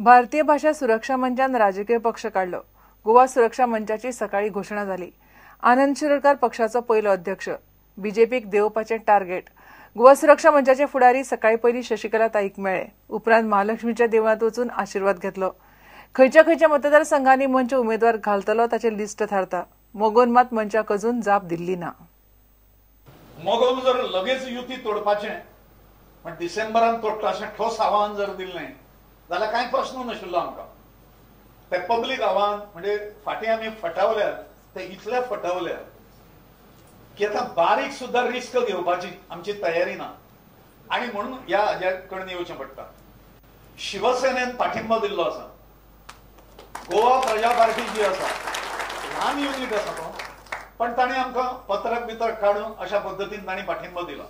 भारतीय भाषा सुरक्षा मंचान राजकीय पक्ष काडलो. गोवा सुरक्षा मंचाची सकाळी घोशणा जाली. आनंद शिरोडकर पक्षाचो पयलो अध्यक्ष. बीजेपीक देंवपाचें टार्गेट. गोवा सुरक्षा मंचाचे फुडारी सकाळी पयलीं शशिकला ताईक मेळ्ळे. उपरांत महालक्ष्मीच्या देवळांत वचून आशिर्वाद घेतलो. खंयच्या खंयच्या मतदारसंघांनी मंच उमेदवार घालतलो ताचें लिस्ट थारता. मगोन मात मंचाक अजून जाप दिल्ली ना. मगोन जर लगेच युती तोडपाचें पण डिसेंबरान तोडटा अशें ठोस आव्हान जर दिल्लें जाल्यार कांय प्रश्न नाशिल्लो आमकां. ते पब्लीक आव्हान म्हणजे फाटीं आमी फटावल्यात ते इतले फटावल्यात की आतां बारीक सुद्दां रिस्क घेवपाची आमची तयारी ना आनी म्हणून ह्या हाज्या कडन येवचें पडटा. शिवसेनेन पाठिंबो दिल्लो आसा. गोवा प्रजा पार्टी जी आसा ल्हान युनीट आसा तो, पण ताणें आमकां पत्रक बित्रक काडून अशा पद्दतीन तांणी पाठिंबो दिला.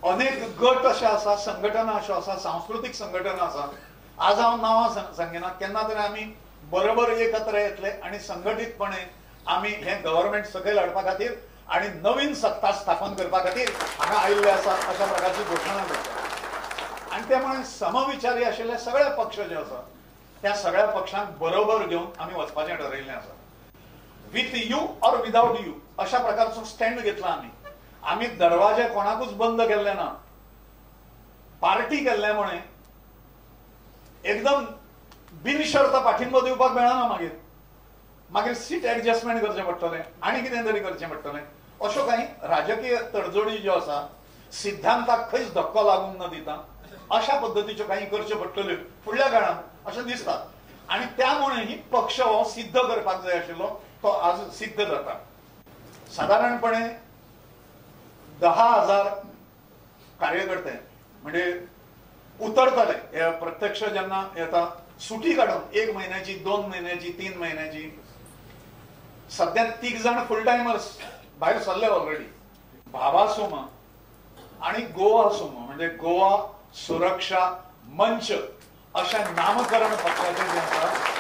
अनेक गट अशे आसा, संघटना अश्यो आसा, सांस्कृतीक संघटना आसा. आज हांव नांवां सांगिना, केन्ना तरी आमी बरोबर एकत्र येतले आनी संघटीतपणे आमी हें गव्हर्मेंट सकयल हाडपा खातीर आनी नवीन सत्ता स्थापन करपा खातीर हांगा आयिल्ले आसा अशा प्रकारची घोशणा करता. आनी त्या मुळे समविचारी आशिल्ले सगळे पक्ष जे आसा त्या सगळ्या पक्षांक बरोबर घेवन आमी वचपाचें ठरयिल्लें आसा. With you or without you अशा प्रकारचो स्टँड घेतला आमी. आमी दरवाजे कोणाकूच बंद केल्ले ना. पार्टी केल्ले मुळे एकदम बिनशर्त पाठिंबो दिवपाक मेळना. मागीर मागीर सीट एडजस्टमेंट करचें पडटलें आनी कितें तरी करचें पडटलें. अश्यो कांय राजकीय तडजोडी ज्यो आसा सिद्धांताक खंयच धक्को लागूंक न दिता अशा पद्दतीच्यो कांय करच्यो पडटल्यो फुडल्या काळांत अशें दिसता. आनी त्यामुळे ही पक्ष हो सिद्ध करपाक जाय आशिल्लो तो आज सिद्ध जाता. सादारणपणे 10,000 कार्यकर्ते म्हणजे उतरतले हे प्रत्यक्ष जेन्ना येता सुटी काडून 1 म्हयन्याची, 2 म्हयन्याची, 3 म्हयन्याची. सद्या 3 जाण फुल टायमर्स भायर सरले ऑलरेडी. भाभा सुमा आनी गोवा सुमा म्हणजे गोवा सुरक्षा मंच अशें नामकरण पक्षाचें जें आसा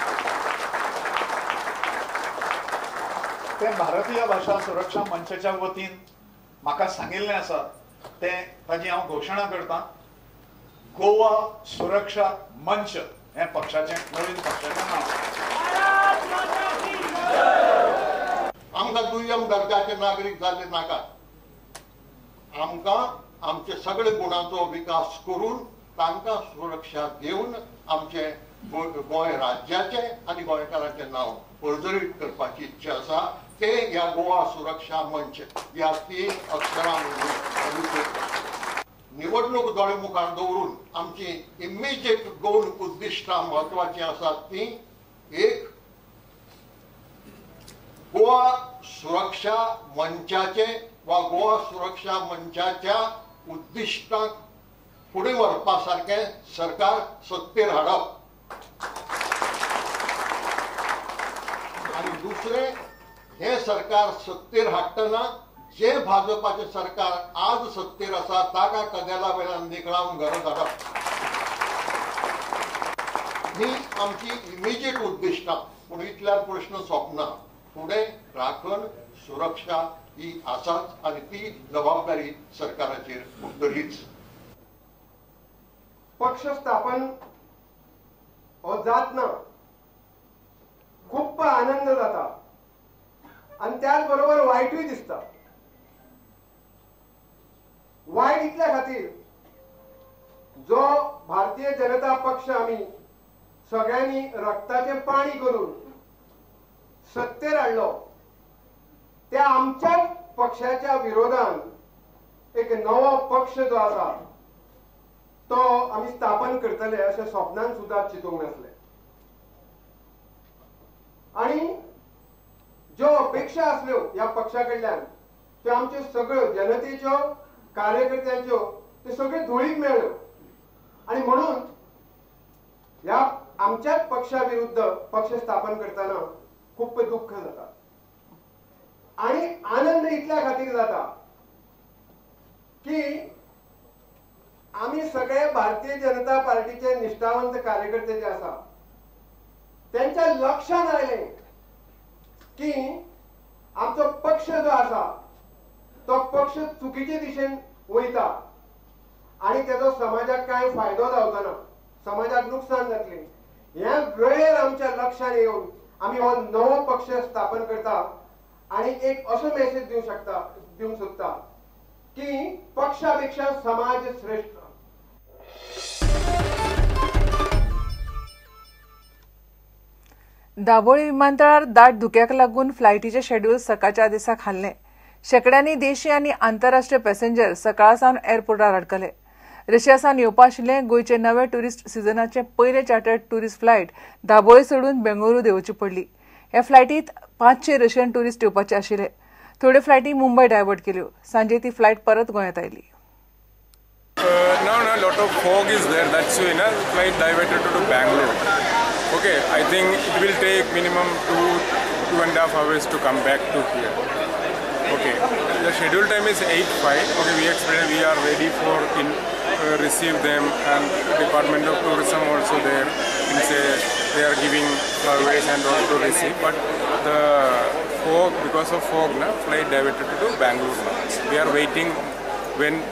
तें भारतीय भाशा सुरक्षा मंचाच्या वतीन म्हाका सांगिल्लें आसा तें ताजी हांव घोशणा करतां. गोवा सुरक्षा मंच हें पक्षाचें नवीन पक्षाचें नांव. आमकां दुय्यम दर्जाचे नागरीक जाल्ले नाकात. आमकां आमचे सगळे गुणांचो विकास करून तांकां सुरक्षा दिवन आमचे गोंय राज्याचें आनी गोंयकारांचें नांव पर्जळीत करपाची इच्छा आसा. ते ह्या गोवा सुरक्षा मंच ह्या 3 अक्षरां मदीं निवडणूक दोळे मुखार दवरून आमची इमिजिएट 2 उद्दिश्टां म्हत्वाचीं आसात. तीं एक, गोवा सुरक्षा मंचाचे वा गोवा सुरक्षा मंचाच्या उद्दिश्टांक फुडें व्हरपा सारकें सरकार सत्तेर हाडप, आनी दुसरें, हें सरकार सत्तेर हाडटना जे भाजपाचें सरकार आज सत्तेर आसा ताका कदेला वेल्यान निखळावन घरा धाडप ही आमची इमिजिएट उद्दिश्टां. पूण इतल्यार प्रश्न सोंपना. फुडें राखण सुरक्षा ही आसाच आनी ती जबाबदारी सरकाराचेर उरतलीच. पक्ष स्थापन हो जातना खूब आनंद जाता आनी त्याच बरोबर वायटूय दिसता. वायट इतल्या खातीर जो भारतीय जनता पक्ष आमी सगळ्यांनी रक्ताचें पाणी करून सत्तेर हाडलो त्या आमच्याच पक्षाच्या विरोधान एक नवो पक्ष जो आसा तो आमी स्थापन करतले अशें स्वप्नान सुद्दां चिंतूंक नासलें. आनी ज्यो अपेक्षा आसल्यो ह्या पक्षा कडल्यान त्यो आमच्यो सगळ्यो जनतेच्यो, कार्यकर्त्यांच्यो त्यो सगळ्यो धुळीक मेळ्ळ्यो. आनी म्हणून ह्या आमच्याच पक्षा विरुद्ध पक्ष स्थापन करतना खूब दुख्ख जाता आनी आनंद इतल्या खातीर जाता की आमी सगळे भारतीय जनता पार्टीचे निष्ठावंत कार्यकर्ते जे आसा त्यांच्या लक्षांत आयलें की आमचो पक्ष जो आसा तो पक्ष चुकीचे दिशेन वयता आनी तेजो समाजाक कांय फायदो जावचो ना. समाजाक नुकसान जातलें. ह्या वेळेर आमच्या लक्षांत येवन आमी हो नवो पक्ष स्थापन करता आनी एक असो मेसेज दिवंक सोदता की पक्षा पेक्षा समाज श्रेष्ठ. दाबोळी विमानतळार दाट धुक्याक लागून फ्लायटीचें शेड्यूल सकाळच्या दिसाक हाल्लें. शेंकड्यांनी देशी आनी आंतरराष्ट्रीय पॅसेंजर सकाळ सावन एअरपोर्टार अडकले. रशिया सावन येवपा आशिल्ले गोंयचे नवे ट्युरिस्ट सिजनाचे पयले चार्टर्ड ट्युरिस्ट फ्लायट दाबोळी सोडून बेंगळुरू देंवची पडली. ह्या फ्लायटीत 500 रशियन ट्युरिस्ट येवपाचे आशिल्ले. थोड्यो फ्लायटी मुंबय डायवर्ट केल्यो. सांजे ती फ्लायट परत गोंयांत आयली. No, lot of fog is there. That's why flight diverted to Bangalore. Okay, I think it will take minimum 2.5 hours to come back to here. Okay, the scheduled time is 8:05. Okay, we expect we are ready for receive them, and Department of Tourism also there. And say they are giving flowers and all to receive, but the fog, because of fog, na flight diverted to Bangalore. Now. We are waiting when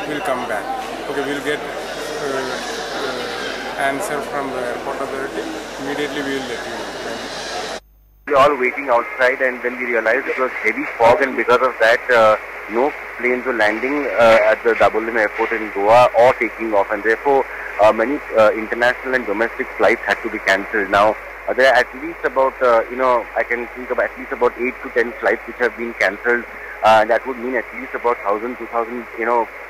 we'll come back. Okay, we'll get answer from the airport authority. Immediately we will let you know. We were all waiting outside, and then we realized it was heavy fog, and because of that, no planes were landing at the Dabolim airport in Goa or taking off, and therefore many international and domestic flights had to be cancelled. Now there are at least about, I can think of at least about 8 to 10 flights which have been cancelled. That would mean at least about 1,000, 2,000,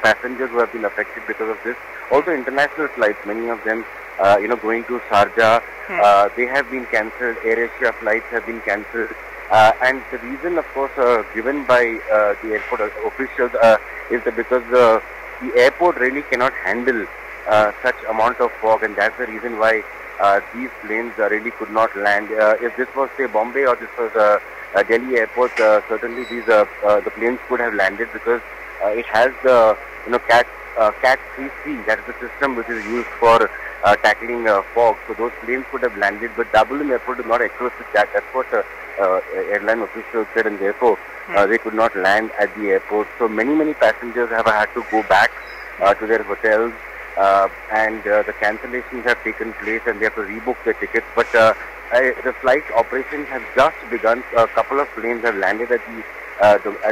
passengers who have been affected because of this. Also international flights, many of them, going to Sharjah, they have been cancelled. Air Asia flights have been cancelled. And the reason, of course, given by the airport officials is that because the airport really cannot handle such amount of fog, and that's the reason why these planes really could not land. If this was, say, Bombay or this was Delhi airport, certainly these the planes could have landed, because it has the Cat 3C, that is the system which is used for tackling fog. So those planes could have landed, but Dabolim airport is not equipped with that. That's what airline officials said, and therefore they could not land at the airport. So many passengers have had to go back to their hotels, and the cancellations have taken place, and they have to rebook their tickets. But the flight operations have just begun. A couple of planes have landed at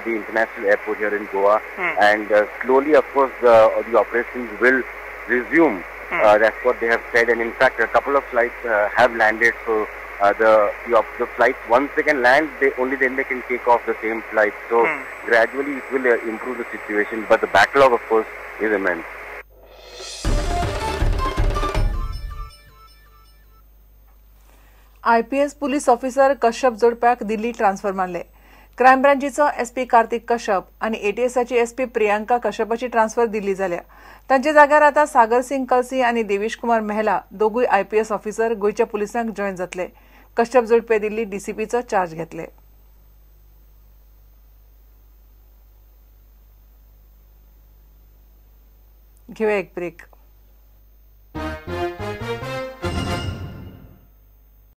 the international airport here in Goa, and slowly, of course, the operations will resume. That's what they have said, and in fact, a couple of flights have landed. So the flights, once they can land, only then they can take off the same flight. So gradually, it will improve the situation, but the backlog, of course, is immense. IPS police officer Kashyap जोडप्याक Delhi transfer मारले. Crime ब्रांचीचो SP Kartik Kashyap आनी एटीएसाची SP Priyanka कश्यपाची transfer दिल्ली जाल्या. तांच्या जाग्यार आतां सागर सिंग कलसी आनी देवेश कुमार मेहला दोगूय IPS officer गोंयच्या पुलिसांक जॉयन जातले. कश्यप जोडपे दिल्ली डीसीपीचो चार्ज घेतले. घेवया एक ब्रेक.